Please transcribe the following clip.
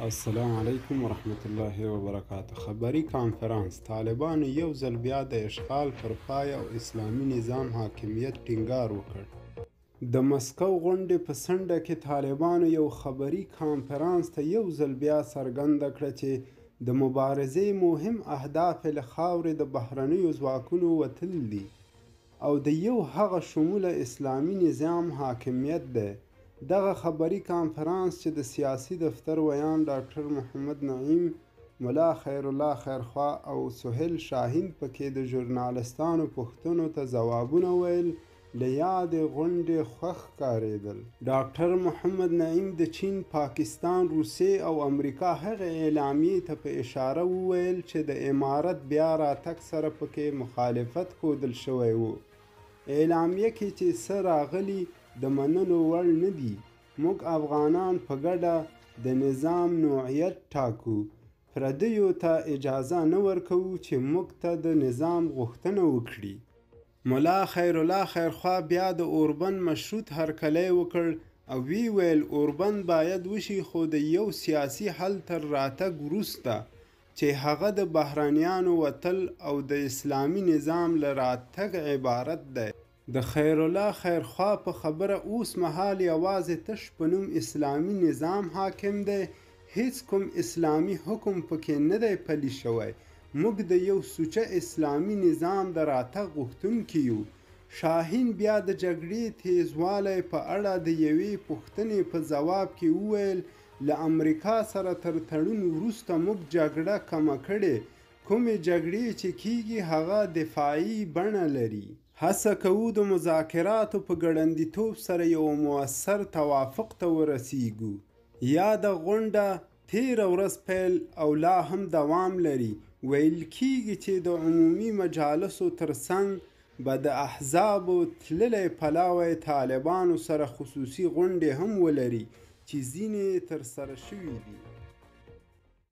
السلام علیکم ورحمت الله وبرکاته. خبري کانفرانس: طالبانو یو ځل بیا د اشغال پر پای او اسلامي نظام حاکمیت ټینګار وکړ. د مسکو غونډې په څنډه کې طالبانو یو خبري کانفرانس ته یو ځل بیا څرګنده کړه چې د مبارزې مهم اهداف یې له خاورې د بهرنیو ځواکونو وتل دي او د یو هغه شموله اسلامي نظام حاکمیت دی. دغه خبري کانفرانس چې د سیاسي دفتر ویاند ډاکټر محمد نعیم، ملا خیرالله خیرخواه او سهیل شاهین پکې د ژورنالستانو پوښتنو ته ځوابونه ویل، له یادې غونډې خوښ ښکارېدل. ډاکټر محمد نعیم د چین، پاکستان، روسیې او امریکا هغې اعلامیې ته په اشاره وویل چې د امارت بیا راتګ سره پکې مخالفت ښودل شوی و، اعلامیه کې چې څه راغلي د منلو وړ نه دي. موږ افغانان په ګډه د نظام نوعیت ټاکو، پردیو ته اجازه نه ورکوو چې موږ ته د نظام غوښتنه وکړي. ملا خیرالله خیرخواه بیا د اوربند مشروط هرکلی وکړ او ویې ویل، اوربند باید وشي خو د یو سیاسي حل تر راتګ وروسته چې هغه د بهرنیانو وتل او د اسلامي نظام له راتګ عبارت دی. د خیرالله خیرخواه په خبره اوس مهال یوازې تش په نوم اسلامي نظام حاکم دی، هیڅ کوم اسلامي حکم پکې نه دی پلی شوی. موږ د یو سوچه اسلامي نظام د راتګ غوښتونکي یو. شاهین بیا د جګړې تیزوالی په اړه د یوې پوښتنې په ځواب کې وویل، له امریکا سره تر تړون وروسته موږ جګړه کمه کړې، کومې جګړې چې کیږي هغه دفاعي بڼه لري. هڅه کوو د مذاکراتو په ګړندیتوب سره یو مؤثر توافق ته ورسیږو. یاده غونډه تېره ورځ پیل او لا هم دوام لري. ویل کیږي چې د عمومي مجالسو ترڅنګ به د احزابو تللی پلاوی طالبانو سره خصوصي غونډې هم ولري چې ځینې یې ترسره شوې دي.